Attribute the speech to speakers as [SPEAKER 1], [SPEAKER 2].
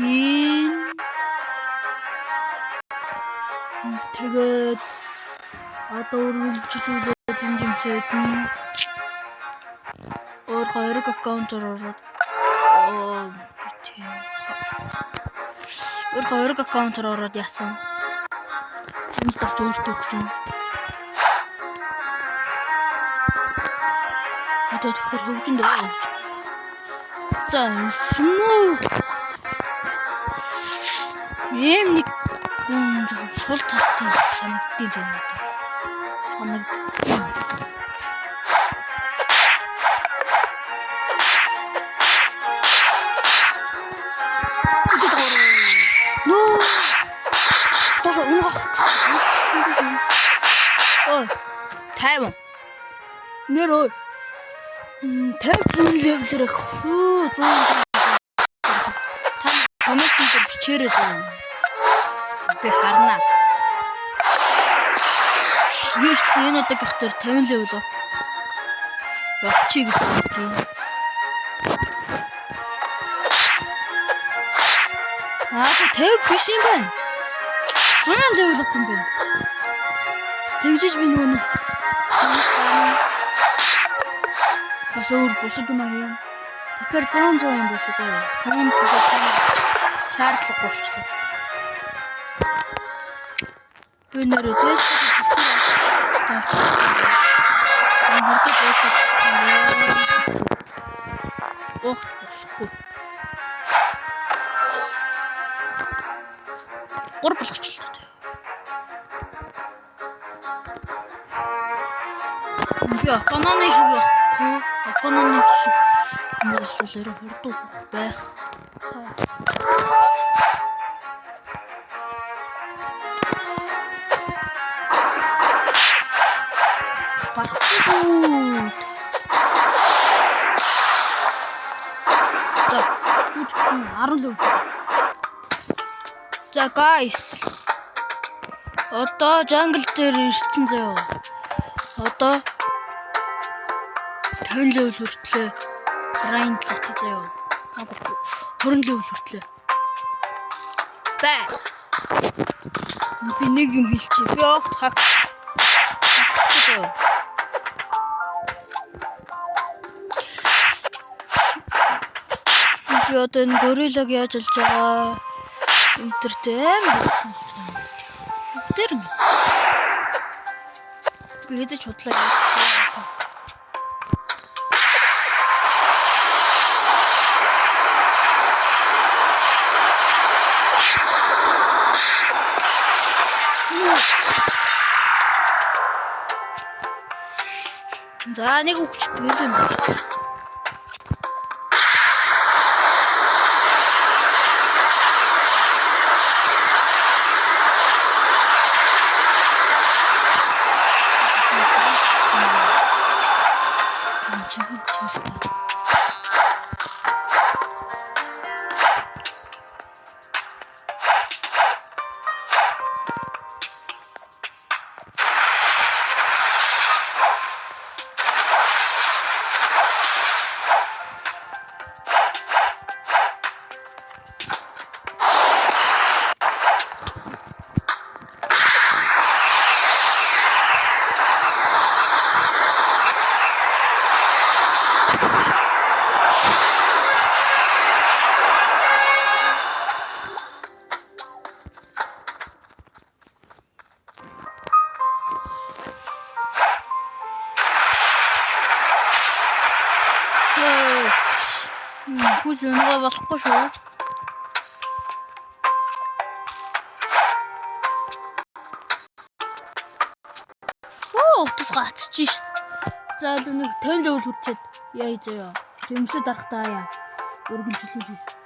[SPEAKER 1] Хийн. Тэгээд одоо үргэлжлүүлээд энэ жимсээд нь өөр хоёр аккаунтаар ороод тийм өөр хоёр аккаунтаар ороод яасан. Тэмдэг авч өөртөө өгсөн. Одоо тэгэхээр хөгжинд өгч. За смүү. Ийм нэг гүн жоохон сул талтай санагддیں۔ Зэ надад. Санагддیں۔ Нөө. Тоош унгах гэсэн. Ой. 50. Нэр ой. 50 level ээр хүү 100. Та comment дээр бичээрэй зөө. Би харна. Би ч гэсэн энэ удаагийнх дээр 50 level явчих гэж боддог. Аа 50 биш юм байна. 100 level up юм байна. Тэгжиж би нөгөө нэг бас өөр бусад юм аа юм. Тэгэхээр 100 100 юм биш үү заа. Хүн тэгээд шаардлагагүй болчихлоо. Би нэрээ тэгээд хурдан буухад огт болохгүй. 3 болгочлоо. Би опононы шиг явахгүй. Опононы шиг бол ерөө хурдан байх. Баггүй. За, үуч гэсэн 10 level. За guys. Одоо jungle дээр ирсэн заяа. Одоо 50 level хүртлээ grind лах заяа. Агуу 20 level хүртлээ. Бэ. Би нэг юм хэлчихье. Би огт hack заяа. Би одоо энэ гориллаг яаж олж байгаа энэ төртэй амар бүгдээр нь би хэзээ ч худлаа яаж. За нэг үгчдэг юм байна. Хүч өнөгөө болохгүй шүү. Оо, утас гацж шít. За л нэг 50 level хүрчээд яа заяа. Жимсээ дарахтаа яа. Үргэлжлүүлээ.